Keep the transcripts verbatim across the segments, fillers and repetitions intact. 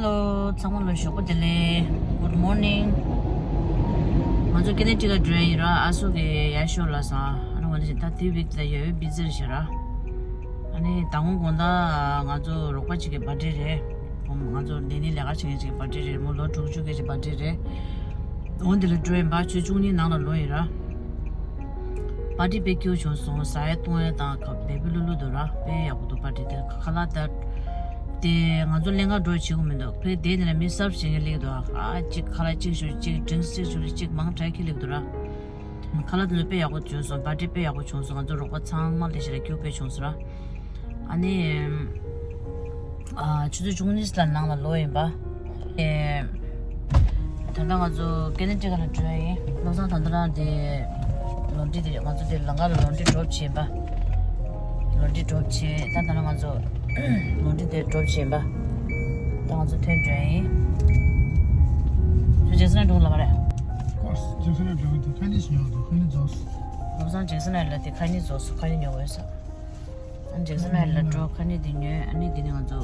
Hello, ཚང་མ་ལ་ཞོགས་པ་བདེ་ལེགས། Good morning. ང་ཚོ་ཀེ་ནེ་ཊི་ཀ་འགྲོ་ཡ་ཡིན་ར། ཨ་སུ་གི་ཡ་ཤོ་ལ་ས། ཨ་ནི་ང་ཚོ་ད་དེ་ཝིག་ལ་ཡོད་བི་ཛི་རེད་ཤག་ར། ཨ་ནི་ད་དགོང་དགོང་དག་ང་ཚོ་རོགས་པ་གཅིག་གི་བར་ཐི་ཌེ་རེད། ང་ཚོ་འདི་ནས་ལས་ཀ་བྱེད་མཁན་གཅིག་གི་བར་ཐི་ཌེ་རེད། མོ་ལོ་དྲུག་ཅུ་གི་བར་ཐི་ཌེ་རེད། འོ་འདི་ལ་འགྲོ་ཡིན་པ། ཆུ་ཚོད་བཅུ་གཉིས་ནང་ལ་ལོག་ཡིན་ར། པར་ཊི་དཔེ་སྐྱིད་པོ་བྱུང་སོང་། ཟ་ཡ་བཏུང་ཡ་དང་ཁ་བེ་བེ་ལུ་ལུ་འདུག་ར། དཔེ་ཡག་པོ་འདུག་པར་ཊི་དེ། ཁ་ལག་ད་དེ་ང་ཚོ་ལེན་ག་འགྲོ་བྱེད་དགོས་མི་འདུག་དཔེ་དེ་ནས་ལ་མི་སར་བ་བྱེད་མཁན་སླེབས་འདུག་ཨ་གཅིག་ཁ་ལག་གཅིག་ཞུ། གཅིག་ཌི་རིང་སི་གཅིག་ཞུ། གཅིག་མང་དྲགས་ཁྱེར་སླེབས་འདུག་ར། ཁ་ལག་དེ་ཚོ་དཔེ་ཡག་པོ་བྱུང་སོང་། པར་ཊི་དཔེ་ཡག་པོ་བྱུང་སོང་། ང་ཚོ་རོགས་པ་ཚང་མ་ལས་ཞེ་དྲག་སྐྱིད་པོ་དཔེ་བྱུང་སོང་ར། ཨ་ནི། ཨ། ཆུ་ཚོད་བཅུ་གཉིས་ལ་ནང་ལ་ལོག་ཡིན་པ། ཨེ། ད་ལྟ་ང་ཚོ་ཀེ་ནེ་ཊི་ཀ་ལ་འགྲོ་ཡ་ཡིན། བློ་བཟང་ད་ལྟ་རང་དེ་ལོན་ཌི་རི་དེ། ང་ཚོ་དེ་ལམ་ཁ་ལ་ལོན་ཌི་རི་ཌོབ་བྱས་ཡིན་པ། ལོན་ཌི་རི་ཌོབ་བྱས། ད་ད་ལྟ་ང་ཚོ་ལོན་ཌི་རི་དེ་ཌོབ་བྱས་ཡིན་པ། ད་ང་ཚོ་ཐོན་འགྲོ་ཡ་ཡིན། ཁྱོད་ཇེག་སན་ལ་འགྲོ་ལབ་པ་རེད། ཁོ་ཇེག་སན་ལ་འགྲོ་གི་འདུག་ཁ་ཉིན་ཞིག་ཉོ་གི་འདུག་ཁ་ཉིན་རྫོགས་སོང་། བློ་བཟང་ཇེག་སན་ལ་དེ་ཁ་ཉིན་རྫོགས་སོང་། ཁ་ཉིན་ཉོ་དགོས་སོང་། ཨ་ནི་ཇེག་སན་ཧའེཊ་ལ་འགྲོ། ཁ་ཉིན་དེ་ཉོས། ཨ་ནི་དེ་ནས་ང་ཚོ་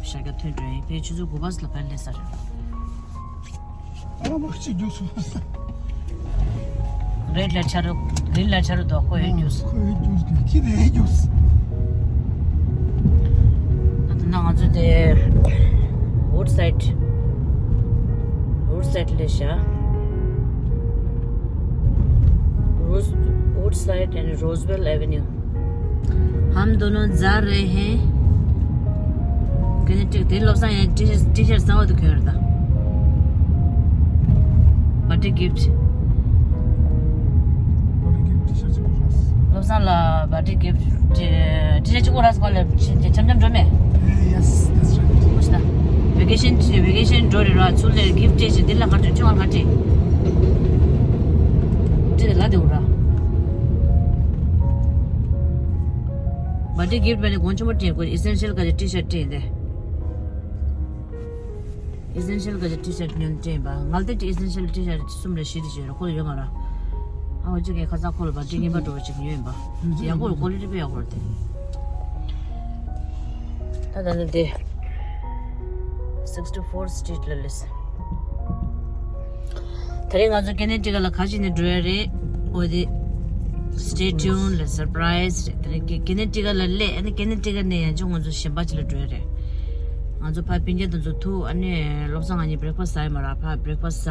ཤར་རྒྱག་ཐོན་འགྲོ་ཡིན། ཕའི་ཆུ་ཚོད་དགུ་པ་ཙམ་ལ་ཕར་སླེབས་ས་རེད། ཨ་མ་གཅིག་རྒྱུགས་སོང་། རེཌ་ལ་ཆ་རུ། གི་རིན་ལ་ཆ་རུ་འདུག་ཁོ་ཡོད་རྒྱུགས་སོང་། ཁོ་ཡོད་རྒྱུགས་སོང་། ཁྱི་དེ་ཡོད་རྒྱུགས་སོང་། ཨ་ད་ན་ང་ཚོ་དེ་ཝུཌ་སའིཌ། ཝུཌ་སའིཌ་སླེབས་ཤག Rose- Woodside and Roswell Avenue. हम दोनों जा रहे हैं। ཀེ་ནེ་ཊི་ཀ་དེ། བློ་བཟང་ཡང་ཊི་ཤར་ཊི་ཤར་གསར་པ་དེ་གྱོན་ཡོད་རེད་ད། བར་ཐི་ཌེ་གིཕ་ཊི། བར་ཐི་ཌེ་གིཕ་ཊི་ཤར་གཅིག་པོ་རག་སོང་། བློ་བཟང་ལ་བར་ཐི་ཌེ་གིཕ་ཊི་ཊི་ཤར་གཅིག་པོ་རག་སོང་། ཁོ་ལ་འཆམ་འཆམ་འགྲོ་མེད། Yes, that's right. ཁོ་ཤི་ད། ཝེ་ཀེ་ཤན་ཊི་ཝེ་ཀེ་ཤན་འགྲོ་རེད་ར། ཚུར་ལ་གིཕ་ཊི་སྤྲད་བྱས་འདི་ལ་ག་འགྲོ་ཅུང་ང་ག་ཊི་ཊི་དེ་ལ་དེ་འུ་ར། བར་ཐི་ཌེ་གིཕ་ཊི་བས་ནས་གོང་ཆེན་པོ་སྤྲད་དགོས། ཨི་སེན་ཤལ་ག་ཅིག་ཊི་ཤར་ཊི་སྤྲད་ཡིན་ཏེ། ཨི་སེན་ཤལ་ག་ཅིག་ཊི་ཤར་ཊི་ཉོས་སྤྲད་ཡིན་པ། ང་ལ་དེ་ཨི་སེན་ཤལ་ཊི་ཤར་ཊི་གསུམ་རེ་བཞི་རེ་བྱས་ར། ཁོ་ལ་ཡོད་མ་ར། ཨ་འོ་གཅིག་གི་ཁ་སང་ཁོ་ལ་བར་ཐི་ཌེ་རྙིང་པ་འགྲོ་བ་ཅིག་ཉོས་ཡིན་པ། ཡག་པོ་རེད། ཀོ་ལི་ཊི་དཔེ་ཡག་པོ་རེད་དེ། ད་ད་ནི་དེ། སིག་སི་ཊི་ཕོར་སི་ཊི་རིཊ་ལ་སླེབས། དེ་རིང་ང་ཚོ་ཀེ་ནེ་ཊི་ཀ་ལ་ག་ཅི་ནས་འགྲོ་ཡ་རེད། འོ་དེ། Stay tuned. ལ་སར་པ་རའི་ཛི་རེད། དེ་རིང་ཀེ་ཀེ་ནེ་ཊི་ཀ་ལ་སླེབས། ཨ་ནི་ཀེ་ནེ་ཊི་ཀ་ནས་ཡང་ཅིག་ང་ཚོ་གཞན་པ་ཅིག་ལ་འགྲོ་ཡ་རེད། ང་ཚོ་ཕར་སྤུན་ཀྱག་དེ་ཚོ་ཐུག་ཨ་ནི་བློ་བཟང་ང་གཉིས་བྷི་རེག་ཕ་སི་ཟ་ཡ་མ་ར། ཕར་བྷི་རེག་ཕ་སི་ཟ།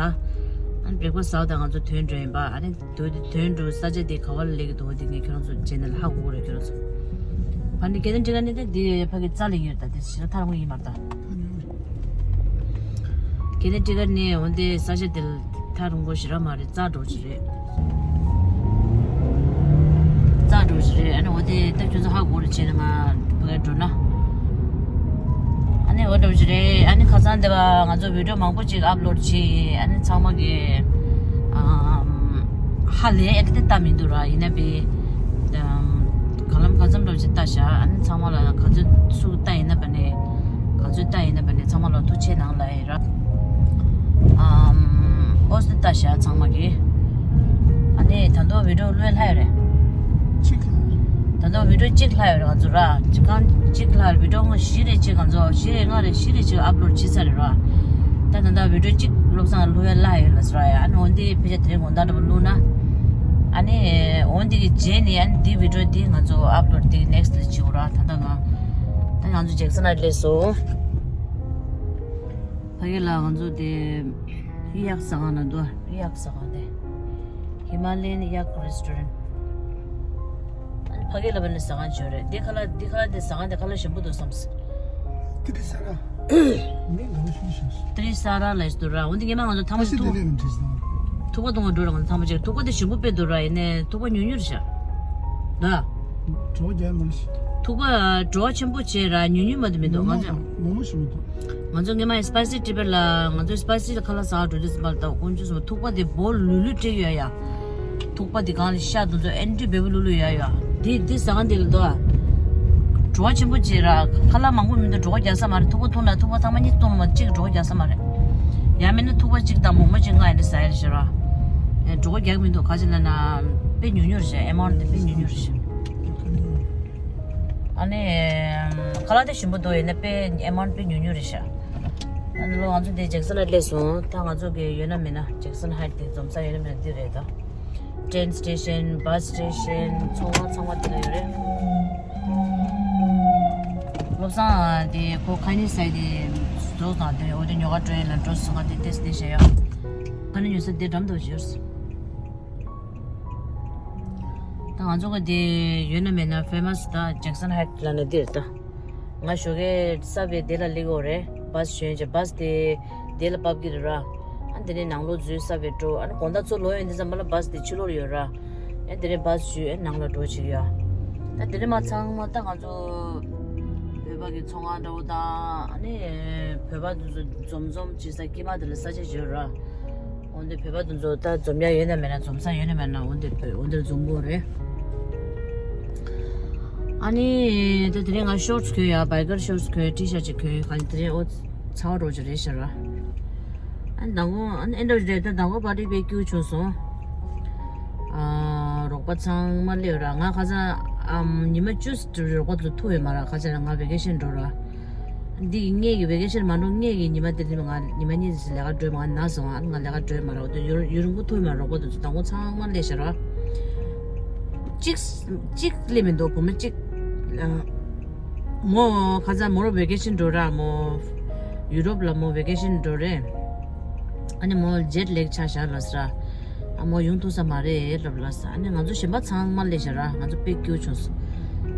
ཨ་ནི་བྷི་རེག་ཕ་སི་ཟ་བ་དང་ང་ཚོ་ཐོན་འགྲོ་ཡིན་པ། ཨ་ནི་དོ་དེ་ཐོན་འགྲོ་ས་ཆ་དེ་ག་བ་ལ་སླེབས་ཀྱི་འདུག་དེ་ངས་ཁྱོད་རང་ཚོ་རྗེས་ནས་ལ་ཧ་གོ་གི་རེད། ཁྱོད་རང་ཚོ་ཕ་ནི་ཀེ་ནེ་ཊི་ཀ་ནས་དེ་འདི་ཕ་གི་རྩ་ལ་ཡོད། ད་དེ་ཞེ་དྲག་ཐག་རིང་པོ་ཡིན་མ་རེད་ད། ཀེ་ནེ་ཊི་ཀ་ནས་འོན་ཏེ་ས་ཆ་དེ་ལ་ཐག་རིང་པོ་ཞེ་དྲག་མ་རེད། རྩ་འགྲོ་ཅི་རེད། རྩ་འགྲོ་ཅི་རེད། ཨ་ནི་འོ་དེ་ད་ཁྱོད་ཚོ་ཧ་གོ་རེད་བྱས་ནས་ང་ཕ་གི་འགྲོ་ན། ཨ་ནི་འོ་འགྲོ་ཅི་རེད། ཨ་ནི་ཁ་སང་དེ་བ་ང་ཚོ་བི་ཌི་ཡོ་མང་པོ་ཅིག་ཨབ་ལོཌ་བྱས། ཨ་ནི་ཚང་མ་གི་ཨམ། ཧ་ལས་ཨེ་ཏི་ཏི་ལྟ་མི་འདུག་ར། ཡིན་ན་པའི་ག་ལམ་ག་ཙམ་འདྲ་ཅིག་ལྟ་བཞག་ཨ་ནི་ཚང་མ་ལ་ག་ཚོད་སུ་ལྟ་ཡིན་ན་པ་ནས་ག་ཚོད་ལྟ་ཡིན་ན་པ་ནས་ཚང་མ་ལ་ཐུགས་རྗེ་གནང་ལབ་ཡིན་ར། ཨམ། ཨོ་སི་ལྟ་བཞག་ཚང་མ་གི། ཨ་ནི་ད་དུང་བི་ཌི་ཡོ་བློས་ལྷག་ཡོད་རེད། གཅིག་ལྷག་ཡོད་རེད། ད་དུང་བི་ཌི་ཡོ་གཅིག་ལྷག་ཡོད་རེད་ང་ཚོ་ར། གཅིག་གང་གཅིག་ལྷག་ཡོད་རེད། བི་ཌི་ཡོ་ང་བཞི་རེ་གཅིག་ང་ཚོ་བཞི་རེ་ལྔ་རེ་བཞི་རེ་གཅིག་ཨབ་ལོཌ་བྱས་ཚར་རེད་ར། ད་ད་ལྟ་བི་ཌི་ཡོ་གཅིག་བློ་བཟང་ལྷོད་ཡ་ལྷག་ཡོད་ལ་ཟེར་ཡ། ཨ་ནི་འོན་ཏེ་ཕལ་ཆེར་དེ་རིང་དགོང་དག་འདྲ་པོ་བླུགས་ན། ཨ་ནི་འོན་ཏེ་གི་རྗེས་ནས་ཨ་ནི་འདི་བི་ཌི་ཡོ་འདི་ང་ཚོ་ཨབ་ལོཌ་འདི་ནེག་སི་ཊི་ལ་བྱེད་དགོས་ར། ད་ལྟ་ང་ད་ང་ཚོ་ཇེག་སན་ལ་སླེབས་སོང་། ཕ་གི་ལ་ང་ཚོ་དེ་གཡག་ཟ་ཁང་ན་འདུག་གཡག་ཟ་ཁང་དེ། Himalayan Yak Restaurant. ཨ་ནི་ཕ་གི་ལ་བ་ནི་ཟ་ཁང་བྱོས་རེད། འདི་ཁ་ལ་འདི་ཁ་ལ་འདི་ཟ་ཁང་འདི་ཁ་ལ་ཞིམ་པོ་འདུག་བསམས། ཏི་ཏི་ས་ར། མི་འགའ་ཤུ་ཤུ། ཏི་ཏི་ས་ར་ལ་ཞིག་འདུག་ར། འོན་ཏེ་ངས་མ་ང་ཚོ་ཐང་མ་ཞིག་ཐུག་ཐུག་པ་གཏོང་བ་འགྲོ་ར། ང་ཚོ་ཐང་མ་ཅིག་ཐུག་པ་དེ་ཞིམ་པོ་དཔེ་འདུག་ར། ཡིན་ནའི་ཐུག་པ་ཉུང་ཉུང་རེད་ཤག་ད། བྲོ་རྒྱག་མ་ཤི། ཐུག་པ་བྲོ་ཆེན་པོ་བྱས་ར་ཉུང་ཉུང་མ་དུ་མི་འདུག་ང་ཚོ་མོག་མོག་ཞིམ་པོ་འདུག་ང་ཚོ་ངས་མ་སི་པའི་སི་ཊི་པར་ལ་ང་ཚོ་སི་པའི་སི་ལ་ཁ་ལག་ཟ་འགྲོ་དུས་ཙམ་པ་ལ་ད་དཀོན་མཆོག་གསུམ་ཐུག་པ་དེ་སྦོ་ལུས་ལུས་སྤྲད་ཡོད་ཡ། ཐུག་པ་དེ་གང་ལ་ཤ་དུ་ཚོ་ཨེན་ཏི་བེ་བི་ལུ་ལུ་ཡ་ཡ། དེ་དེ་ཟ་ག་འདི་ལ་དོ། བྲོ་བ་ཆེན་པོ་བྱེད་ར། ཁ་ལག་མང་པོ་མི་འདུག་བྲོ་བ་རྒྱག་ས་མ་རེད། ཐུག་པ་འཐུང་ན་ཐུག་པ་ཚང་མ་གཉིས་བཏུང་མ་གཅིག་བྲོ་བ་རྒྱག་ས་མ་རེད། ཡང་མིན་ན་ཐུག་པ་གཅིག་དང་མོག་མོག་གཅིག་ང་ཡི་འདྲ་ཟ་ཡ་རེད་ཤི་ར། ཨེ་བྲོ་བ་རྒྱག་མི་འདུག་ག་ཅི་ལ་ན་དཔེ་ཉུང་ཉུང་རེད་ཤག་ཨེ་མའུན་ཊི་དེ་དཔེ་ཉུང་ཉུང་རེད་ཤག་ཨ་ནི་ཁ་ལག་དེ་ཞིམ་པོ་འདུག་ཡིན་ན་དཔེ་ཨེ་མའུན་ཊི་དཔེ་ཉུང་ཉུང་རེད་ཤག་ཨ་ནི་ལོ་ང་ཚོ་འདི་ཇེག་སན་ཧའེཊ་སླེབས་སོང་། ད་ང་ཚོ་གི་ཡོད་ན་མེད་ན་ཇེག་སན་ཧའེཊ་དེ་འཛོམས་ས་ཡོད་ན་མེད་ན་འདི་རེད་ད། ཊེན་སི་ཊེ་ཤན། བྷ་སི་ཊེ་ཤན། ཚོང་ཁང་ཚང་མ་འདི་ལ་ཡོད་རེད། བློ་བཟང་དེ་ཁོ་ཁ་ཉིན་སའི་དེ་རྫོགས་དང་དེ་འོ་དེ་ཉོ་ག་འགྲོ་ཡིན་ལ་འགྲོ་སོང་། ང་དེ་ཏེས་དེ་བྱས་ཡོད། ཁ་ཉིན་ཉོ་ས་དེ་འགྲམ་དུ་བཞུར། ད་ང་ཚོ་ག་དེ་ཡོད་ན་མེད་ན་ཕེ་མ་སི་ད་ཇེག་སན་ཧའེཊ་ལ་ནི་འདིར་ད། ང་ཞོགས་ཀས་སབ་ཝེ་དེ་ལ་སླེབས་ཡོད་རེད། བྷ་སི་ཞོན་ཅེ་བྷ་སི་དེ་དེ་ལ་བབས་ཀྱི་རེད་ར། ཨ་དེ་ནས་ནང་ལོགས་འཛུལ་སབ་ཝེ་འགྲོ། ཨ་ནི་དགོང་དག་ཚོ་ལོག་ཡོང་དུས་ཙམ་པ་ལ་བྷ་སི་དེ་ཕྱི་ལོགས་ལ་ཡོད་ར། ཨ་དེ་ནས་བྷ་སི་ཞུས་ཨ་ནང་ལ་འགྲོ་བྱེད་ཀྱི་ཡོད། ད་དེ་ནས་མ་ཚང་མ་ད་ང་ཚོ་བོད་པ་གི་ཚོང་ཁང་འདྲ་བོ་དང་ཨ་ནི་བོད་པ་དེ་ཚོ་འཛོམས་འཛོམས་བྱེད་ས་དཀྱིལ་མ་དེ་ལ་ས་ཆ་ཡོད་ར། འོན་ཏེ་བོད་པ་དེ་ཚོ་ད་འཛོམས་ཡ་ཡོད་ན་མེད་ན་འཛོམས་ས་ཡོད་ན་མེད་ན་འོན་ཏེ་འོན་ཏེ་འཛོམས་དགོས་རེད། ཨ་ནི་ད་དེ་རིང་ང་ཤོར་ཊི་གྱོན་ཡ། བྷའི་ཀར་ཤོར་ཊི་གྱོན། ཊི་ཤར་ཊི་ཅིག་གྱོན། ག་ནི་དེ་རིང་ཨོ་ཚ་བ་འགྲོ་ཅིག་རེད་ཤག་ར། ཨ་ནི་མདང་དགོང་ཨ་ནི་ཨེ་འདྲ་རེད། ད་མདང་དགོང་པར་ཊི་དཔེ་སྐྱིད་པོ་བྱུང་སོང་། ཨ་རོགས་པ་ཚང་མ་སླེབས་ར། ང་ཁ་སང་ཨམ་ཉི་མ་བཅུ་རོགས་པ་ཚོ་ཐུག་ཡོད་མ་ར། ཁ་ཆེ་ན་ང་ཝེ་ཀེ་ཤན་འགྲོ་ར། འདི་ངེད་ཀྱི་ཝེ་ཀེ་ཤན་མ་འགྲོ། ངེད་ཀྱི་ཉི་མ་དེ་ནི་ང་ཉི་མ་གཉིས་ཙམ་ལས་ཀ་འགྲོ་མ། ང་ན་སོང་། ཨ་ང་ལས་ཀ་འགྲོ་མ་རོགས་དུ་ཡུར་ཡུར་འགུ་ཐུག་མ་རོགས་པ་དུ་དང་པོ་ཚང་མ་སླེབས་ཤག་ར། གཅིག་གཅིག་སླེབས་མི་འདུག་བུ་མོ་གཅིག་ཨ། མོ་ཁ་སང་མོ་རོ་ཝེ་ཀེ་ཤན་འགྲོ་ར། མོ་ཡུ་རོབ་ལ་མོ་ཝེ་ཀེ་ཤན་འགྲོ་རེད། ཨ་ནི་མོ་ཇེཊ་ལེག་ཆགས་ཤག་ལབ་ས་ར། ཨ་མོ་ཡོང་ཐུབ་ས་མ་རེད་ལབ་ལབ་ས། ཨ་ནི་ང་ཚོ་གཞན་པ་ཚང་མ་སླེབས་ཤག་ར། ང་ཚོ་དཔེ་སྐྱིད་པོ་བྱུང་སོང་།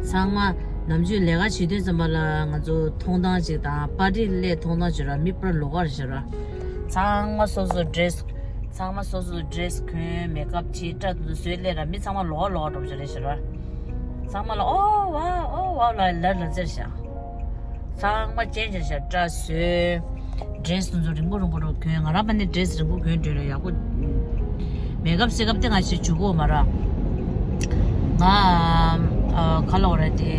ཚང་མ་ནམ་རྒྱུན་ལས་ཀ་བྱེད་དུས་ཙམ་པ་ལ་ང་ཚོ་མཐོང་སྟངས་ཅིག་དང་པར་ཊི་སླེབས་མཐོང་སྟངས་ཅིག་ར། མི་པུ་ར་ལོགས་ཀ་རེད་ཤག་ར། ཚང་མ་སོ་སོ་ཌི་རེ་སི། ཚང་མ་སོ་སོ་ཌི་རེ་སི་གྱོན། མེག་ཨབ་བྱས། སྐྲ་དེ་ཚོ་བཟོས་སླེབས་ར། མི་ཚང་མ་ལོགས་ཀ་ལོགས་ཀ་འགྲོ་བྱས་རེད་ཤག་ར། ཚང་མ་ལ་ཨོ་ཝའོ་ཨོ་ཝའོ་ལ་ལ་ལ་ཟེར་ཤག་ཚང་མ་ཅན་ཅན་ཤག་སྐྲ་བཟོས། ཌི་རེ་སི་དེ་ཚོ་རིང་པོ་རིང་པོ་རུ་གྱོན། ང་རང་ཕ་ནི་ཌི་རེ་སི་རིང་པོ་གྱོན་འགྲོ་ལ་ཡག་པོ། མེག་ཨབ་སེག་ཨབ་དེ་ང་ཞིག་བྱུག་གོ་མ་ར། ང་ཨ་ག་ལ་བ་ར་དེ་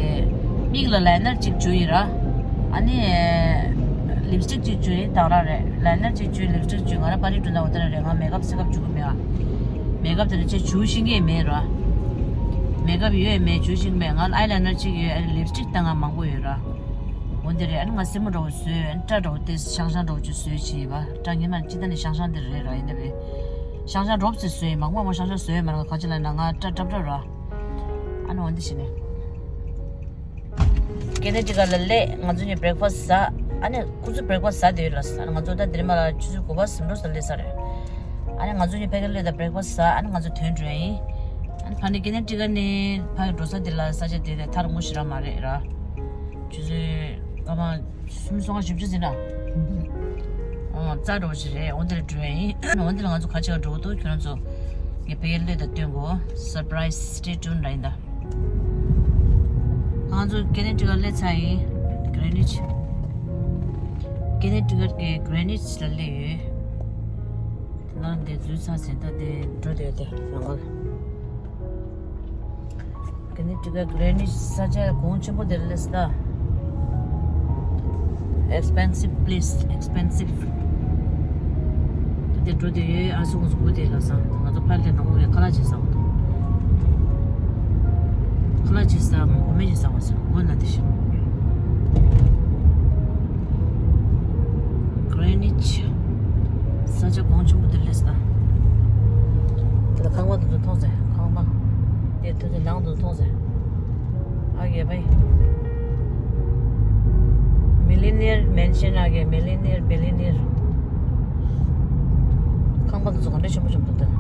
མིག་ལ་ལའི་ནར་གཅིག་བྱུག་ཡིན་ར། ཨ་ནི་ལིབ་སི་ཊིག་གཅིག་བྱུག་ཡིན། དང་ར་རེད། ལའི་ནར་གཅིག་བྱུག་ལིབ་སི་ཊིག་བྱུག་ང་ར་པར་ཊི་འགྲོ་ན་འོ་དེ་ར་རེད། ང་མེག་ཨབ་སེག་ཨབ་བྱུག་གི་མེད་ཨ། མེག་ཨབ་དེ་ར་ཅེ་བྱུག་ཤེས་ཀྱི་མེད་ར། མེག་ཨབ་ཡོད་མེད་བྱུག་ཤེས་ཀྱི་མེད། ང་ཨའི་ལའི་ནར་གཅིག་ཡོད། ཨ་ནི་ལིབ་སི་ཊིག་ད་ང་མང་པོ་ཡོད་ར། འོ་འདི་རེད། ཨ་ནི་ང་སེན་མོ་འདྲ་བོ་བཟོས། ཨ་ནི་སྐྲ་འདྲ་བོ་དེ་ཤང་ཤང་འདྲ་བོ་ཅིག་བཟོས་བྱས་པ། སྐྲ་ངེས་མ་ཅི་ད་ནི་ཤང་ཤང་འདི་རེད་ར། ཡིན་ན་བས་ཤང་ཤང་འདྲ་བོ་ཅིག་བཟོས་ཡིན། མང་པོ་མང་པོ་ཤང་ཤང་བཟོས་ཡོད་མ་རེད། ང་ག་ཅི་ལ་ན་ང་སྐྲ་འདྲ་འདྲ་ར། ཨ་ནི་འོ་འདི་བྱས་ནས་ཀེ་ནེ་ཊི་ཀཊ་ལ་སླེབས། ང་ཚོ་གཉིས་བྷི་རེག་ཕ་སི་ཟ། ཨ་ནི་ཁོ་ཚོ་བྷི་རེག་ཕ་སི་ཟ་བསྡད་ཡོད་ལ། ཨ་ནི་ང་ཚོ་ད་འདིར་མ་ལ་ཆུ་ཚོད་དགུ་པ་ཟིན་འགྲོ་ས་སླེབས་ས་རེད། ཨ་ནི་ང་ཚོ་གཉིས་ཕ་གིར་སླེབས། ད་བྷི་རེག་ཕ་སི་ཟ། ཨ་ནི་ང་ཚོ་ཐོན་འགྲོ་ཡ་ཡིན། ཨ་ནི་ཕ་ནི་ཀེ་ནེ་ཊི་ཀཊ་ནས་ཕ་གི་འགྲོ་ས་དེ་ལ་ས་ཆ་དེ་ནས་ཐག་རིང་པོ་ཞེ་དྲག་མ་རེད་ར། ཆུ་ཚོད་སྐར་མ་སུམ་ཅུ་སོ་ལྔ་བཞི་བཅུ་ཟིན་ན། ཨོ་རྩ་འགྲོ་ཞིག་རེད། འོ་འདིར་འགྲོ་ཡ་ཡིན། འོ་འདིར་ང་ཚོ་ག་ཅིག་འགྲོ་གི་འདུག་ཁྱོད་རང་ཚོ་ངས་ཕ་གིར་སླེབས་ད་སྟོན་གོ། སར་པ་རའི་ཛི། སི་ཊེ་ཊུན་ར་ཡིན་ད། ང་ཚོ་ཀེ་ནེ་ཊི་ཀཊ་སླེབས་ཚར་ཡིན། གྷི་རེ་ནིཆ། ཀེ་ནེ་ཊི་ཀཊ་གི་གྷི་རེ་ནིཆ་ལ་སླེབས་ཡོད། ད་འདི་འཛུལ་ཚར་ཟིན། ད་འདི་འགྲོ་བསྡད་དེ་ལམ་ཁ་ལ། ཀེ་ནེ་ཊི་ཀཊ་གྷི་རེ་ནིཆ་ས་ཆ་གོང་ཆེན་པོ་དེར་སླེབས་ད། Expensive place, expensive. ད་དེ་འགྲོ་དེ་ཡོད། ཨ་སུ་ང་ཚོ་སྒུག་དེ་ལ་སང་ད་ང་ཚོ་ཕར་ལས་ནང་ལོགས་ནས་ཁ་ལག་ཅིག་ཟ་འོ་ད། ཁ་ལག་ཅིག་ཟ། ངོ་མ་ཅིག་ཟ་བ་ཟེར་ངོ་ན་དེ་བཞིན། གྷི་རེ་ནིཆ་ས་ཆ་གོང་ཆེན་པོ་དེ་སླེབས་ད། དེ་ལ་ཁང་པ་དེ་ཚོ་མཐོང་ཟེར། ཁང་པ་དེ་དེ་ཚོ་ནང་དུ་མཐོང་ཟེར། ཨ་གེ་བའི། Millionaire mansion ཨ་གེ། Millionaire billionaire། ཁང་པ་དེ་ཚོ་ག་འདྲ་ཆེན་པོ་ཆེན་པོ་འདུག་ད།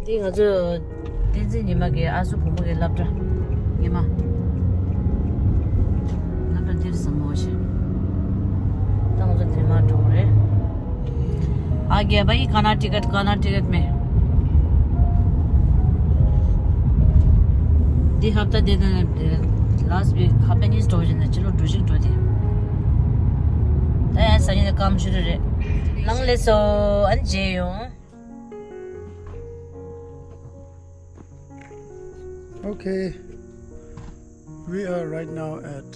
འདི་ང་ཚོ་བསྟན་འཛིན་ཉི་མ་གི་ཨ་སུ་བུ་མོ་གི་སློབ་གྲྭ། ཉི་མ། སློབ་གྲྭ་འདིར་བཟང་མོ་ཞིག་ད་ང་ཚོ་དེ་མ་འགྲོ་གི་རེད། ཨ་རྒྱལ་པ་ཡི་ཀ་ན་ཊི་ཀཊ། ཀ་ན་ཊི་ཀཊ་མེད། འདི་ཧབ་ཏ་འདི་ནས་ལ་སི་ཝིག་ཧབ་ཏ་གཉིས་འགྲོ་བཞིན་ན་ཕྱི་ལོགས་འགྲོ་ཞིག་འགྲོ་དེ། ད་ཡང་ས་ཉིན་ནས་སྐམ་ཤུ་རེ་རེད། ལང་ལེ་སོ་ཨན་རྗེས་ཡོང་། Okay, we are right now at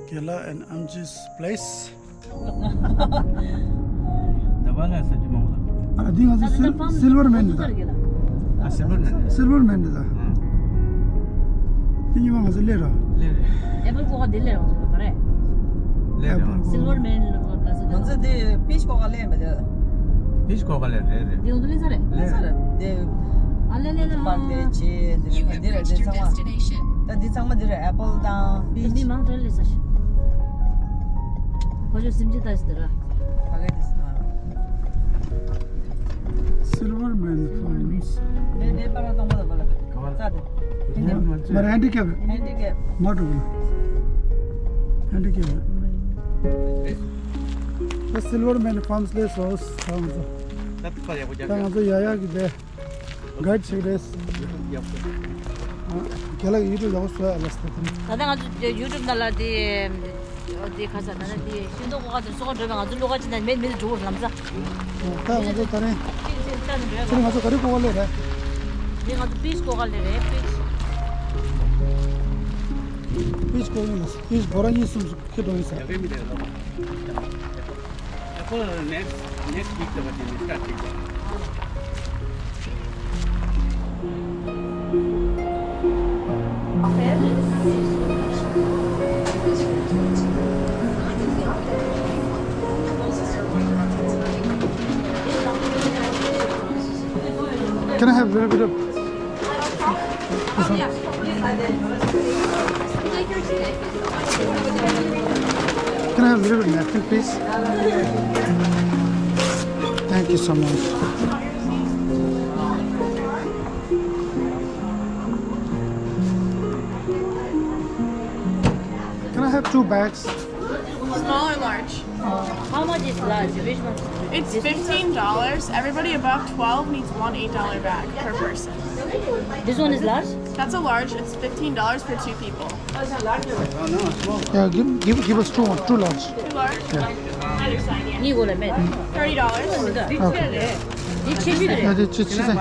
Gela and Amji's place. ད་བ་ལ་ས་ཅི་མ། ཨ། འདི་ང་ཚོ་སིལ་སིལ་བར་མེན་འདི་ད། ཨ། སིལ་བར་མེན། སིལ་བར་མེན་འདི་ད། ཨ། འདི་ཉི་མ་ང་ཚོ་སླེབས་ར། སླེབས་རེད། ཨེ་པལ་ཀོ་ཀ་འདི་སླེབས་ར་ང་ཚོ་ག་རེད། སླེབས་ར། སིལ་བར་མེན་ལ་ལ་ས། ང་ཚོ་འདི་པིཆ་ཀོ་ཀ་སླེབས་མེད་དེ། པིཆ་ཀོ་ཀ་སླེབས་རེད་རེད། འདི་ང་ཚོ་སླེབས་ས་རེད། སླེབས་ས་རེད། འདི། ཨ་ལེ་ལེ་ལེ། པར་འདི་ཆེ་འདི་འདི་རེད། འདི་ཚང་མ། ད་འདི་ཚང་མ་འདི་རེད། ཨེ་པལ་དང་པིཆ། འདི་མང་དྲགས་ལས་ས་ཞིག་ཕ་ཆོས་སེམས་ཅན་ལྟ་ཞིག་འདི་ར། ཕ་གི་འདི་ས། སིལ་བར་མེན་ཕཱམ་སི། ནེ་ནེ་པ་ར་ཏང་པ་ལ་པ་ལ། ཙ་དེ། མ་ར་ཧན་ཌི་ཀེབ། ཧན་ཌི་ཀེབ། མ་འགྲོ་གི། ཧན་ཌི་ཀེབ། ད་སིལ་བར་མེན་ཕཱམ་སི་ལས་སོ་སོ་ང་ཚོ། ད་ང་ཚོ་ཡ་ཡ་གི་བས། ག་ཅིག་རེད། རྒན་ལགས་ཡུ་ཊུབ་ཡག་པོ་བཟོ་ཡ་ལ་སྟེ། ད་ལྟ་ང་ཚོ་ཡུ་ཊུབ་ནང་ལ་དེ་དེ་ཁ་ས་ད་ནི་དེ་ཤིང་ཏོག་ཀོ་ཀ་དེ་སོགས་འགྲོ་བའི་ང་ཚོ་བློ་ཁ་ཅི་ན་མེད་མེད་འགྲོ་ལམ་ས། ད་ང་ཚོ་ད་རིང་ཅིག་ཅིག་ལྟ་ནི་འགྲོ་ཡ། ད་ང་ཚོ་ག་རེ་ཀོ་ཀ་ལས་རེད། དེ་ང་ཚོ་པིཆ་ཀོ་ཀ་ལས་རེད། པིཆ། པིཆ་ཀོ་ཀ་ཡིན་ལ། པིཆ་སྒོར་གཉིས་གསུམ་སུ་ཁྱེར་འགྲོ་ཡིན་ས། Apple next, next week the wedding is starting. Can I have a little bit of this one? Can I have a little bit of napkin, please? Thank you so much. Can I have two bags? Small or large? How much is large? Which one? It's fifteen dollars. Everybody above twelve needs one eight dollar bag per person. This one is large? That's a large. It's fifteen dollars for two people. Yeah, give, give, give us two, two large. Two large? Yeah. གཉིས་གོ་ལ་མེད། Thirty dollars. Okay. འདི་ཆེ་ཤོས་རེད། Yeah, འདི་ཆེ་ཆེ་ས། སྒོར་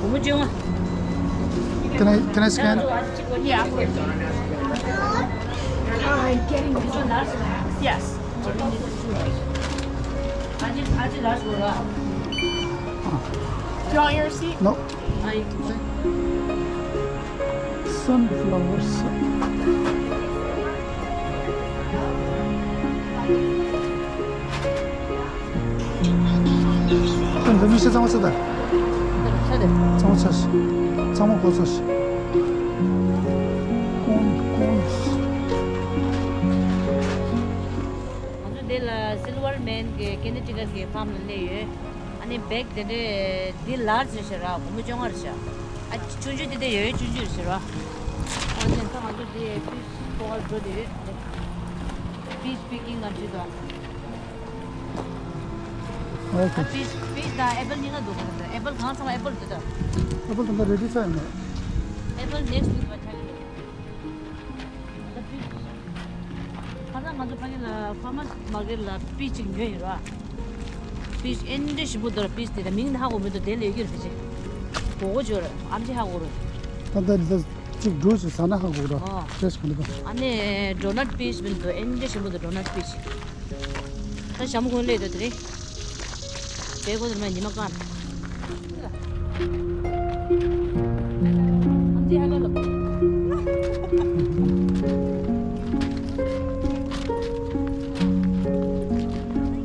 མོ་བཅོ་ལྔ། Can I, can I scan? Yeah. Yes. Do you want your receipt? No. Sunflowers. འདི་མི་ཤེས། ཚང་མ་ཚར་ད། ཚར་ད། ཚང་མ་ཚར་ཤག་ཚང་མ་གོ་ཚར་ཤག་ཀོན་ཀོན། ང་ཚོ་འདི་ལ་སིལ་བར་མེན་གྱི་ཀེ་ནེ་ཊི་ཀཊ་གི་ཕཱམ་ལ་སླེབས་ཡོད། ཨ་ནི་བེག་དེ་འདྲའི་འདི་ལར་ཇི་རེད་ཤག་ར། སྒོར་མོ་བཅོ་ལྔ་རེད་ཤག་ཨ་ཆུང་ཆུང་དེ་འདྲ་ཡོད་ཡོད་ཆུང་ཆུང་རེད་ཤག་ར། ཨ་ནི་ད་ང་ཚོ་འདི་པིས་ཀོ་ཀ་འགྲོ་དེ་ཡོད། པིས་པི་ཀིང་ལ་འཁྲིད་དོ། ཨོ་ཁེ། ཨ་པིས་པིས་དང་ཨེ་པལ་གཉིས་ཀ་འདུག་ག་ཨེ་པལ་གང་ཚང་མ་ཨེ་པལ་འདི་ད། ཨེ་པལ་དེ་འདྲ་རེ་ཌི་ཚར་ཡོད་མེད། ཨེ་པལ་ནེགསི་ཝིག་ལ་ཆགས་ཀྱི་འདུག་ད་པིས། ཁ་སང་ང་ཚོ་ཕ་གི་ལ་ཕར་མར་སི་མར་ཀེཊ་ལ་པིས་ཅིག་ཉོས་ཡོད་ར། པིས་ཨེ་འདྲ་ཞིམ་པོ་འདུག་ར། པིས་དེ་ད་མིང་ཧ་གོ་མི་འདུག་དེ་ལས་ཀྱི་རེད་ཅེ། གོ་གོ་ཅོ་ར་ཨམ་ཅི་ཧ་གོ་ར། ད་ལྟ་འདི་གཅིག་འགྲོ་ཞིག་ཟ་ན་ཧ་གོ་ར། ཨོ། ཏེས་གོ་ནི་པ། ཨ་ནི་ཌོ་ནཊ་པིས་མི་འདུག་ཨེ་འདྲ་ཞིམ་པོ་འདུག་ཌོ་ནཊ་པིས། ད་ཞྭ་མོ་གོན་ལས་འདུག་དེ་རེད། དེ་གོ་དེ་མ་ཉི་མ་ཀར།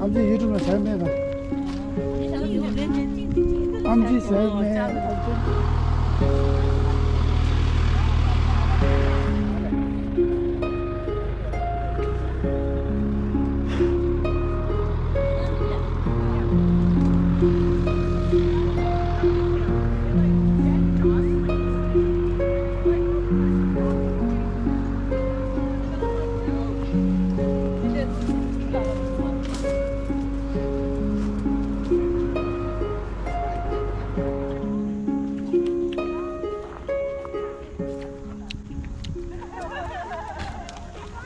ཨམ་ཅི་ཡུ་ཊུབ་ལ་ཞྭ་མེད་པ། ཨམ་ཅི་ཟེར་མེད།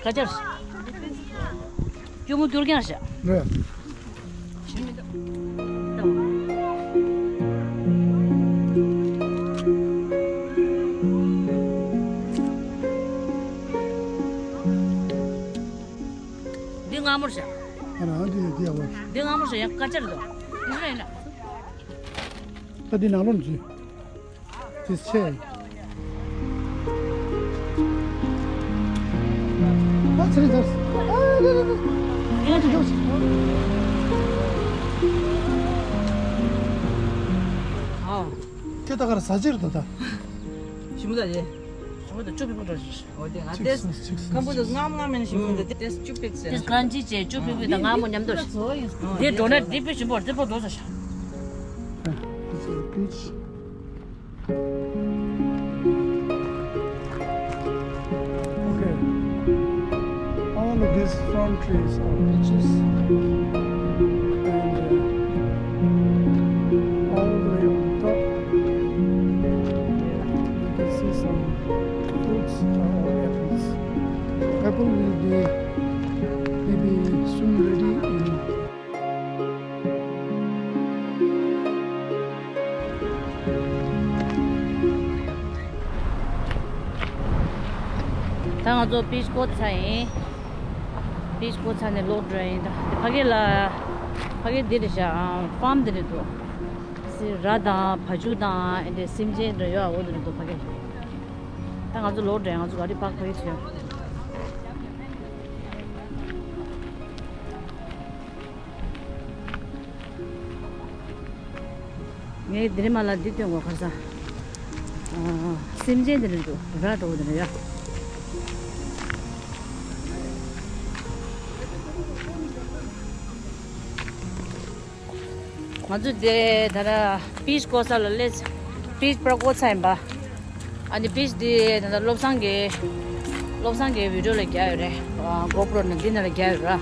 ག་ཅར། གཅུང་མོ་སྐྱུར་རྐྱང་བཞག་རེད། འདི་མངར་མོ་བཞག་ཨ་ར་འདི་འདི་ཡག་པོ། འདི་མངར་མོ་བཞག་ཡང་ག་ཅར་འདུག་ད་འདི་ནང་ལོགས་འཛུལ། དེ་ཆེ། ཨ་ཚེ་རིང་ཚར། ཨ་ལེ་ལེ་ལེ། ཨ་ཅིག་ཅིག་ཨ། ཁྱོད་ད་གར་ཟ་ཅིག་རེད་ད་ད། ཞིམ་པོ་ད་ལེ། ཞིམ་པོ་ད་བཅུ་པའི་ཕུག་འགྲོ་ཞིག་འོ་དེ་ང་ཅིག་ཏེས་སོང་ཅིག་སོང་ཁམ་བུ་དུ་ངམ་ངམ་མེན་ཞིམ་པོ་འདི་ཏེས་བཅུ་པིག་ཟེར། ཏེས་ཀྲན་ཅི་ཅེ་བཅུ་པིག་པིག་དང་ངམ་མོ་མཉམ་དུ་རེད། འདི་འགྲོ་ན་འདི་པི་ཞིམ་པོ་འདི་པོ་འགྲོ་ས་ཤ། This is the beach. Okay. All of these palm trees are peaches. And uh, all the way on top, you can see some fruits are all apples. Apple will be maybe soon ready in ད་ང་ཚོ་པིཆ་བསྐོར་ཚར་ཡིན། པིཆ་བསྐོར་ཚར་ནས་ལོག་འགྲོ་ཡིན། ད་ཕ་གི་ལ་ཕ་གི་འདི་རེད་ཤག་ཕམ་འདི་རེད་འདུག་སི་ར་དང་བ་ཕྱུགས་དང་ཨེ་འདྲ་སེམས་ཅན་འདྲ་ཡོད་འོ་འདི་རེད་འདུག་ཕ་གི། ད་ང་ཚོ་ལོག་འགྲོ་ཡིན། ང་ཚོ་ག་རེ་ཕ་གི་ཕ་གི་ཚོས། ངས་འདིར་མ་ལ་འདི་སྟོན་གོ་ཁར་ས། སེམས་ཅན་འདི་རེད་འདུག་ར་འགྲོ་འདི་རེད་ཡ། ང་ཚོ་དེ་ད་ར་པིཆ་བསྐོར་ས་ལ་སླེབས། པིཆ་པར་བསྐོར་ཚར་ཡིན་པ། ཨ་ནི་པིཆ་དེ་ད་ལྟ་བློ་བཟང་གི་བློ་བཟང་གི་བི་ཌིའོ་ལ་རྒྱག་ཡོད་རེད། གོ་པྲོ་ནང་འདི་ནང་ལ་རྒྱག་ཡོད་ར།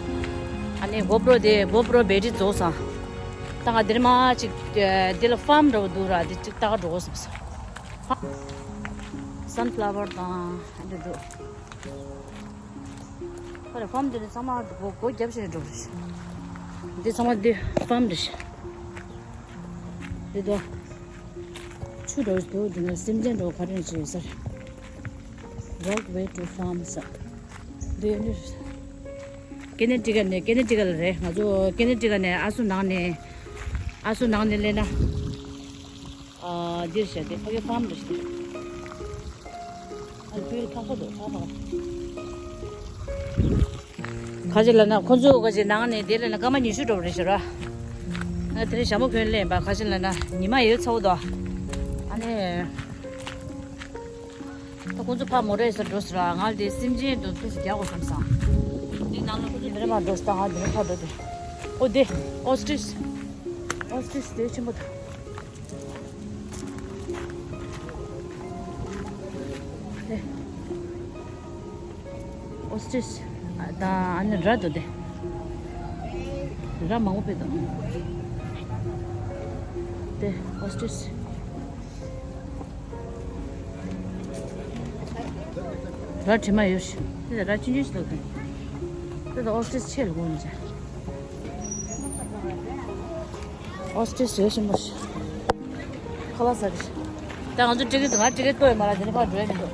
ཨ་ནི་གོ་པྲོ་དེ་གོ་པྲོ་བེ་ཊི་རྫོགས་སོང་། ད་ང་འདིར་མ་ཅིག་འདི་ལ་ཕམ་འདྲ་བོ་འདུག་ར། འདི་ཅིག་ལྟ་ག་འགྲོ་དགོས་བསམ་སོང་། སན་ཕ་ལ་ཝར་དང་འདི་འདུག་ཁ་རེ་ཕམ་འདི་ནི་ཚང་མ་སྒོ་སྒོ་རྒྱབ་བྱས་འགྲོ་རེད། འདི་ཚང་མ་འདི་ཕམ་རེད། འདི་དོ། ཆུ་འགྲོ་འདུག་འདི་ནི་སེམས་ཅན་འགྲོ་ག་རེ་བྱས་ཡོད་ས་རེད། Walkway to farms. འདི་ནི་ཀེ་ནེ་ཊི་ཀ་ནས་ཀེ་ནེ་ཊི་ཀ་ལ་རེད། ང་ཚོ་ཀེ་ནེ་ཊི་ཀ་ནས་ཨ་སུ་ནང་ནས་ཨ་སུ་ནང་ནས་སླེབས་ན། ཨ། འདིར་བཞག་སྟེ་ཕ་གི་ཕམ་རེད་ཤག་ཨ་ཁྱོད་ཁ་ཁ་འདུག་ཁ་ཁ། ཁ་ཅིག་ལ་ན་ཁོ་ཚོ་ཁ་ཅིག་ནང་ནས་དེ་ལ་ན་སྐར་མ་ཉི་ཤུ་འགྲོ་བ་རེད་ཤག་ར། ང་དེ་རིང་ཞྭ་མོ་གོན་སླེབས་པ། ཁ་ཅིག་ལ་ན་ཉི་མ་ཡོད་ཚ་བོ་འདུག་ཨ་ནི། ད་ཁོ་ཚོ་ཕར་མོ་ཊ་ཡོད་སར་འགྲོ་ཟེར་ར། ང་དེ་སེམས་ཅན་དུ་ཏོག་ཙམ་རྒྱག་དགོས་བསམ་སོང་། དེ་ནང་ལ་ཁོ་ཚོ་འདིར་མར་འགྲོ་ས། ད་ང་འདིར་ཕར་འགྲོ་དེ། ཨོ་དེ་ཨོ་སི་ཊི་རིཆ། ཨོ་སི་ཊི་རིཆ་དེ་ཆེན་པོ་དང་། དེ་ཨོ་སི་ཊི་རིཆ་དང་ཨ་ནི་ར་འདུག་དེ། ར་མང་པོ་ཕེབས་འདུག་དེ་ཨོ་སི་ཊི་རིཆ། ར་དྲི་མ་ཡོད་ཤག་དེ་ལ་ར་ཆུང་ཆུང་ཞིག་འདུག་དེ་ལ་ཨོ་སི་ཊི་རིཆ་ཆེ་ལ་དགོངས་ནས། ཨོ་སི་ཊི་རིཆ་ཡོད་ཤིང་པོ་ཤག་ཁ་ལག་ཟ་གི་ཤག་ད་ང་ཚོ་ཊི་ཀེ་ཊི་ང་ཊི་ཀེ་ཊི་བཏོན་ཡོད་མ་ར། དེ་ནས་ཕར་འགྲོ་ཡ་མི་འདུག་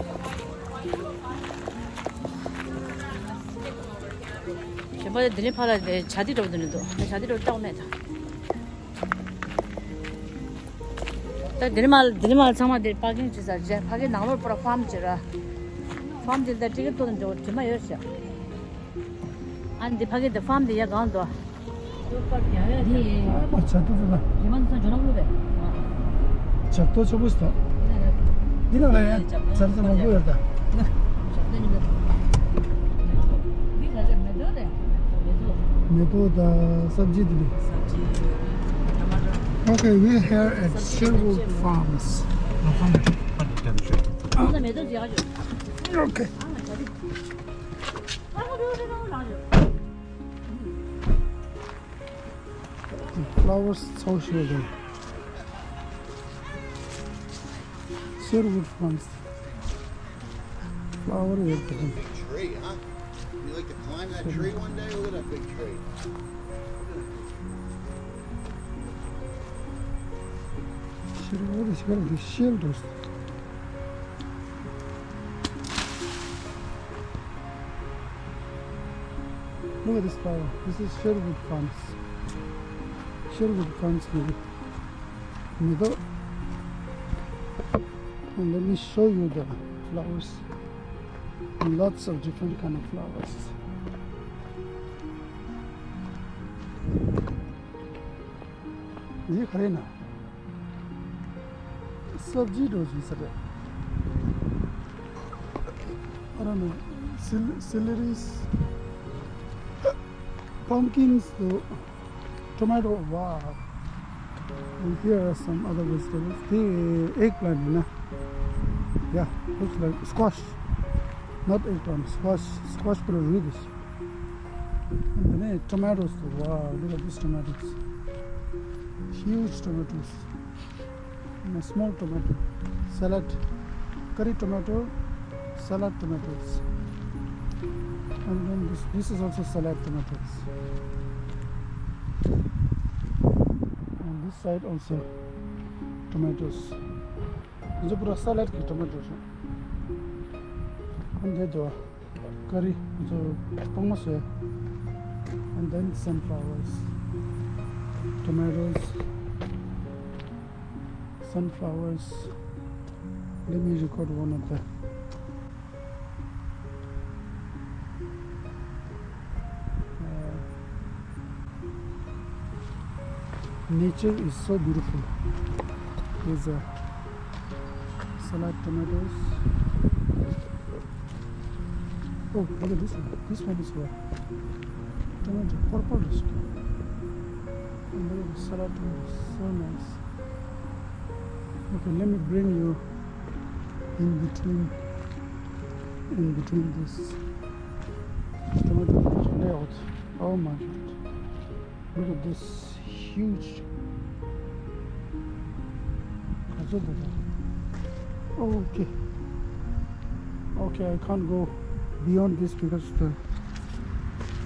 གཞན་པ་དེ་ནས་ཕར་ལ་བྱ་དེ་འགྲོ་དེ་ནས་འདུག་ད་བྱ་དེ་འགྲོ་ལྟ་བ་མེད་ད། ད་འདིར་མ་འདིར་མ་ཚང་མ་འདིར་པར་ཀིང་བྱེད་ས་རེད། ཕ་གི་ནང་ལོགས་པར་ཕམ་བྱེད་ར། ཕམ་དེ་ལ་ད་ཊི་ཀེ་ཊི་བཏོན་འགྲོ་དྲི་མ་ཡོད་ཤག་ཨ་ནི་འདི་ཕ་གི་འདི་ཕམ་འདི་ཡ་གང་འདུག་འདི་ཨ་མ་ཇ་ཏོ་ཏོ་ལ། ཇ་ཏོ་ཆེན་པོ་ཞིག་འདུག་འདི་ནང་ལ་ཡ་ཇ་ཏོ་མང་པོ་ཡོད་ད། མེ་ཏོག་དང་སབ་ཇི་དེ་ནི། Okay, we're here at Sherwood Farms. Okay. The flowers so sure. Sherwood Farms. Flower everything. Big tree, huh? You like to climb that tree one day? Look at that big tree. Sherwood is very shield. Look at this flower. This is Sherwood Farms. Sure, with farms in the middle. And let me show you the flowers. Lots of different kind of flowers. འདི་ག་རེ་ན། སབ་ཇི་འདྲ་ཞིག་ཟེར་རེད། I don't know. Cel- celeries, pumpkins, though. Tomato, wow. And here are some other vegetables. The eggplant, you know. Yeah, looks like squash. Not eggplant, squash. Squash, but really. And then tomatoes, wow, look at these tomatoes. Huge tomatoes. And a small tomato. Salad. Curry tomato. Salad tomatoes. And then this, this is also salad tomatoes. On this side also tomatoes. This is pura salad ki tomatoes. And they do. Curry, so, pomos, and then sunflowers, tomatoes, sunflowers. Let me record one of the. Uh, nature is so beautiful. There's a salad tomatoes. Oh, look at this one. This one is what? Tomato, purple is. And look at the salad tomatoes. So nice. Okay, let me bring you in between, in between this tomato layout. Oh my God. Look at this huge. Okay. Okay, I can't go beyond this because the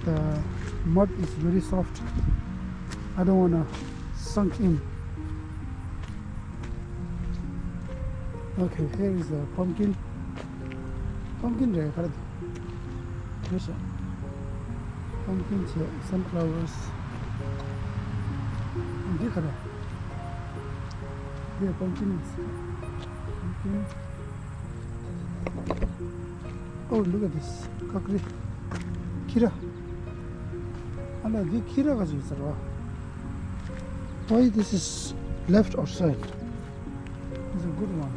the mud is very soft. I don't wanna sunk in. Okay, here is a pumpkin. Pumpkin རེད་ག་རེ་འདུག Yes, sir. Pumpkins, uh, sunflowers. འདི་ག་རེ། Yeah, pumpkin is. Pumpkin. Oh, look at this. Kakri. Kira. ཨ་ལ་འདི་ཁྱི་ར་ག་ཅིག་ཟེར་བ། Why this is left outside? It's a good one.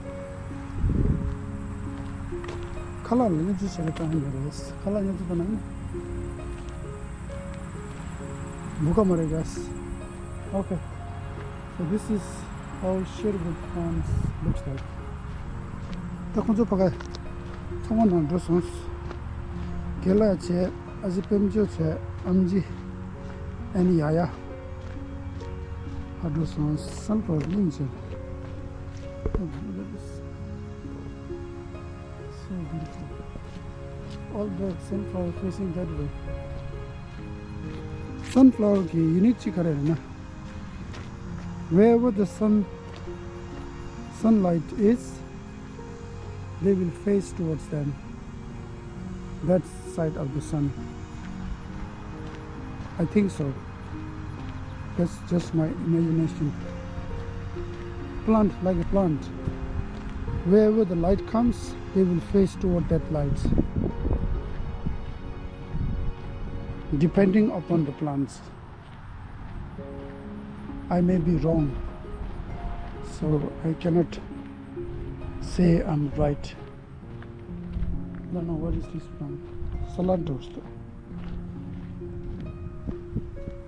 ཁ་ལག་ལ་སྙེབ་བཅུག་བྱེད་ཀ་བཏང་ཡོད་རེད། ཁ་ལག་སྙེབ་བཅུག་བཏང་ན་ནི། བུ་ག་མ་རེད་གས། Okay. So this is how Sherwood Farms looks like. ད་ཁོང་ཚོ་ཕ་ག་ཚོང་པ་ནང་འགྲོ་སོང་། དགེ་ལགས་བྱས། ཨ་ཅེ་དཔལ་འབྱོར་བྱས། ཨམ་ཅི་ཨ་ནི་ཡ་ཡ། ཕར་འགྲོ་སོང་། Sunflower གླིང་བྱས། Oh, look at this. So beautiful. All the sunflower facing that way. Sunflower གི་ཡུ་ནིག་ཅིག་ག་རེ་རེད་ན། Wherever the sun, sunlight is, they will face towards them. That side of the sun. I think so. That's just my imagination. Plant like a plant. Wherever the light comes, they will face toward that light. Depending upon the plants. I may be wrong, so I cannot say I'm right. No, no, what is this plant? Salad roast.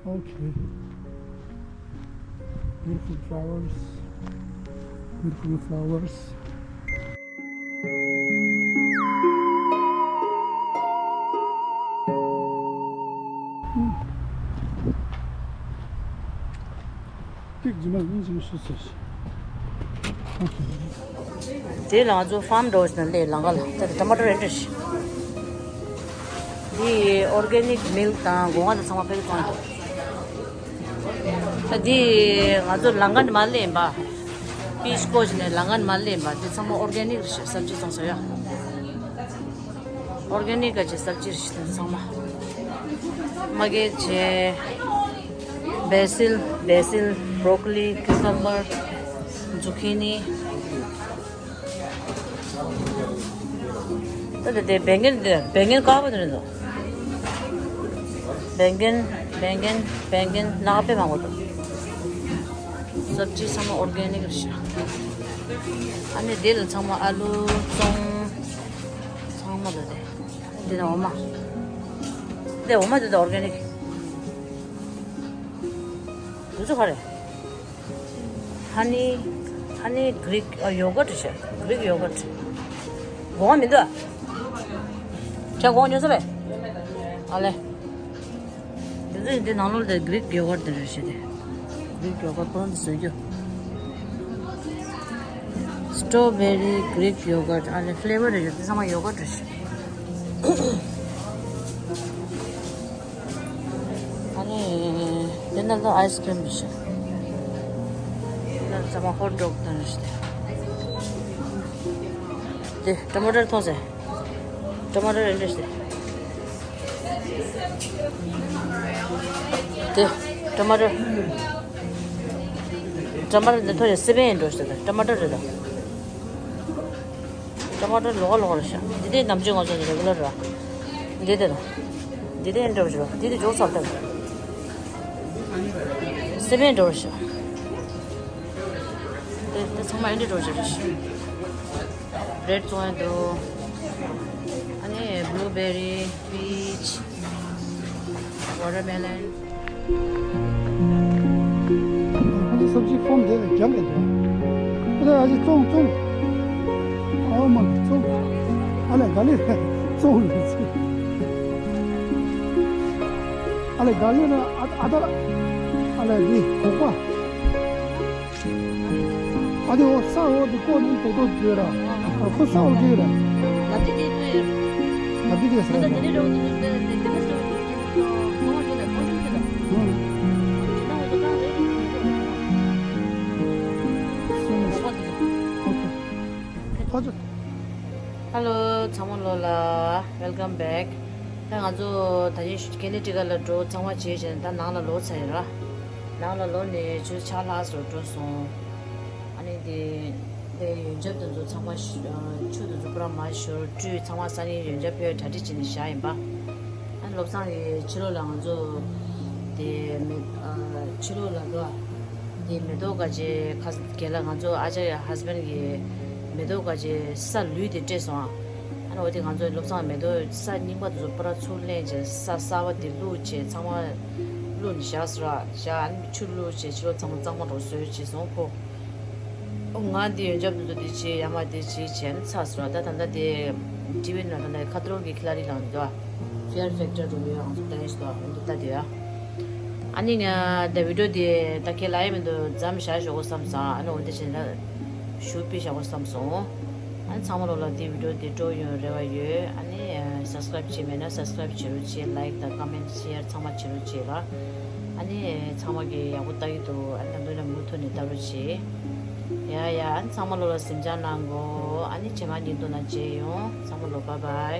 Okay. Beautiful flowers. Beautiful flowers. དེ་ལ་ང་ཚོ་ཕམ་འགྲོ་བཞིན་ལས་ལང་ག་ལ་ད་ཊ་མ་ཊོ་རེད་འདྲ་ཞིག་འདི་ཨོར་གེ་ནིག་མིལ་དང་སྒོ་ང་དང་ཚང་མ་ཕེབས་གཏོང་གི་འདུག་ད་འདི་ང་ཚོ་ལང་ཀ་ནས་མར་སླེབས་པ། པིཆ་ཀོ་ཞིག་ནས་ལང་ཀ་ནས་མར་སླེབས་པ་འདི་ཚང་མ་ཨོར་གེ་ནིག་རེད་ཤག་སབ་ཇི་ཚང་ས་ཡ། ཨོར་གེ་ནིག་ག་ཅིག་སབ་ཇི་རེད་ཤག་ཚང་མ། མ་གེ་ཅེ། Basil, basil, broccoli, cucumber, zucchini. ད་དེ་དེ་བེང་གན་དེ་བེང་གན་དཀར་པོ་དེ་རེད་འདུག་བེང་གན། བེང་གན། བེང་གན་ནག་པོ་དཔེ་མང་པོ་འདུག་སབ་ཇི་ཚང་མ་ཨོར་གེ་ནིག་རེད་ཤག་ཨ་ནི་དེ་ལ་ཚང་མ་ཨ་ལུ་ཙོང་ཚང་མ་འདུག་དེ། འདི་ནི་འོ་མ། འདི་འོ་མ་འདི་ད་ཨོར་གེ་ནིག་འདི་ཚོ་ག་རེ། ཧ་ནི། ཧ་ནི་གྷི་རིག་ཨ་ཡོ་གར་ཊི་ཞེས། གྷི་རིག་ཡོ་གར་ཊི། སྒོ་ང་མི་འདུག་ཨ། ཁྱེད་སྒོ་ང་ཉོ་ས་རེད། ཨ་ལེ། འདི་ཚོ་འདི་ནང་ལོགས་དེ་གྷི་རིག་ཡོ་གར་ཊི་དེ་རེད་ཤག་དེ། གྷི་རིག་ཡོ་གར་ཊི་ཁོ་རང་དེ་བཟོས་རྒྱུ། སི་ཊོ་བེ་རི་གྷི་རིག་ཡོ་གར་ཊི། ཨ་ལེ། ཕི་ལེ་ཝར་རེད་ཤག་དེ་ཚང་མ་ཡོ་གར་ཊི་རེད་ཤག་ཨ་ནི། དེ་ནང་ལ་ཨའི་སི་ཀྲིམ་རེད་ཤག་དེ་ནང་ལ་ཚང་མ་ཧོཊ་ཌོག་དང་རེད་ཤག་དེ་ཊ་མ་ཊར་མཐོང་ཟེར། ཊ་མ་ཊར་རེད་འདྲ་ཤག་དེ་ཊ་མ་ཊར། ཊ་མ་ཊར་འདི་མཐོང་ཡ་སི་པན་ཡིན་འགྲོ་ཤག་ཊ་མ་ཊར་རེད་ད། ཊ་མ་ཊར་ལོགས་ལོགས་རེད་ཤག་འདི་དེ་ནམ་རྒྱུན་ང་ཚོ་རེ་གུ་ལར་རེད། འདི་དེ་དང་། འདི་དེ་འདྲ་བོ་ཞིག་རེད། འདི་དེ་འཇོག་ཚར་ཐལ། སི་པན་འདྲ་བོ་ཞིག་དེ་དེ་ཚང་མ་འདི་འདྲ་བོ་ཞིག་རེད་ཤག་རེད་བཙོང་ཡ་འདུག་ཨ་ནི་བྷུ་ལུ་བེ་རི། པིཆ། ཝ་ཊར་མེ་ལོན། ཁོ་ཚོ་སབ་ཇི་ཕོམ་དེ་ལ་རྒྱབ་ལ་འདུག་ཨ་ལས་ཨ་ཅེ་བཙོང་བཙོང་། ཨོ་མ་བཙོང་། ཨ་ལས་ག་ལེ་བཙོང་རེད་ཟེར། ཨ་ལས་ག་ལེ་ན་ཨ་ཨ་ད་ར། ཨ་ལས་འདི་གོག་པ། ཨ་དེ་འོ་ས་འོ་དེ་ཀོ་ནི་དོ་དོ་དེ་ར། ཨ་ཁོ་ས་འོ་དེ་ར། ལབ་དེ་དེ་དེ་ཡོད། ལབ་དེ་དེ་ས་ད་ད་དེ་ར་འོ་དེ་དེ་དེ་དེ་དེ་ཁོ་འོ་དེ་ལ་ཁོ་འོ་དེ་ལ། ཨུ། དེ་ན་འོ་དེ་གང་རེད། ཨོ་ཁེ། ཨོ་ཁེ། ཕ་ཚོ། Hello ཚང་མ་ལོ་ལ། Welcome back. ད་ང་ཚོ་ད་ནི་ཀེ་ནེ་ཊི་ཀ་ལ་འགྲོ་ཚང་མ་བྱས་བྱས་ནས་ད་ནང་ལ་ལོག་ཚར་ཡིན་ར། ནང་ལ་ལོག་ནས་ཆུ་ཚོད་ཕྱེད་ཀ་ལྷག་ཙམ་འགྲོ་སོང་། ཨ་ནི་དེ་དེ་ཡོན་ཆབ་དེ་ཚོ་ཚང་མ་ཞུ་ཆུ་དེ་ཚོ་པུ་ར་མར་ཞོར་བཀྲུས། ཚང་མ་སང་ཉིན་ཡོན་ཆབ་ཕུལ་གྲ་སྒྲིག་བྱས་ནས་བཞག་ཡིན་པ། ཨ་ནི་བློ་བཟང་གིས་ཕྱི་ལོགས་ལ་ང་ཚོ་དེ་མེ་ཨ་ཕྱི་ལོགས་ལ་འགྲོ། དེ་མེ་ཏོག་ག་ཅེ་ཁ་རྒན་ལགས་ང་ཚོ་ཨ་ཅག་ཡ་ཧས་བྷེན་གིས་མེ་ཏོག་ག་ཅེ་ས་ལུད་དེ་སྤྲད་སོང་ཨ། ཨ་ནི་འོ་དེ་ང་ཚོ་བློ་བཟང་མེ་ཏོག་ས་རྙིང་པ་དེ་ཚོ་པུ་ར་ཚུར་ལེན་བྱས་ས་གསར་པ་དེ་བླུགས་བྱས་ཚང་མ་བླུགས་ནས་བཞག་སོང་ར། བཞག་ཨ་ནི་ཆུ་བླུགས་བྱས་ཕྱི་ལོགས་ཚང་མ་གཙང་མ་འདྲ་བཟོས་བྱས་སོང་ཁོ། ཨོ་ང་འདི་ཡོན་ཆབ་དེ་ཚོ་འདི་བྱས་ཡ་མ་དེ་བྱས་བྱས་ནས་ཚར་སོང་ར། ད་ད་ལྟ་དེ་ཊི་ཝི་ནང་ད་ལྟ་ཁ་ཐོར་གྱི་ཁི་ལ་རི་ལངས་འདུག་ཨ། ཕི་ཡར་ཕེག་ཊར་འགྲོ་གི་ཡོད། ང་ཚོ་ལྟ་ཡ་ཞིག་འདུག་འོ་འདི་ལྟ་དེ་ཡ། ཨ་ནི་ང་ད་བི་ཌི་ཡོ་དེ་ད་ཁྱེད་ལ་ཡ་མི་འདུག་མཚམས་བཞག་ཞོག་གོ་བསམ་སོང་། ཨ་ནི་འོ་འདི་བྱས་ན་ཞུ་པི་བཞག་གོ་བསམ་སོང་། ཨ་ནི་ཚང་མ་ལོ་ལ་དེ་བི་ཌི་ཡོ་དེ་སྤྲོ་ཡོང་རེ་བ་ཡོད། ཨ་ནི་སབ་སི་ཀ་རབ་བྱས་མེད་ན་སབ་སི་ཀ་རབ་བྱེད་རོགས་བྱེད། ལའིག་དང་ཀོ་མེན་ཊི་ཤེར་ཚང་མ་བྱེད་རོགས་བྱེད་ལ། ཨ་ནི་ཚང་མ་གི་ཡག་པོ་ལྟ་གི་འདུག་ཨ་ནི་ད་འདོད་ན་མུ་མཐུད་ནས་ལྟ་རོགས་བྱེད། ཡ་ཡ། ཨ་ནི་ཚང་མ་ལོ་ལ་གཟིམ་འཇག་གནང་གོ་ཨ་ནི་རྗེས་མ་ཉིན་ཐོ་ན་མཇལ་ཡོང་། ཚང་མ་ལོ་བྷའི་བྷའི།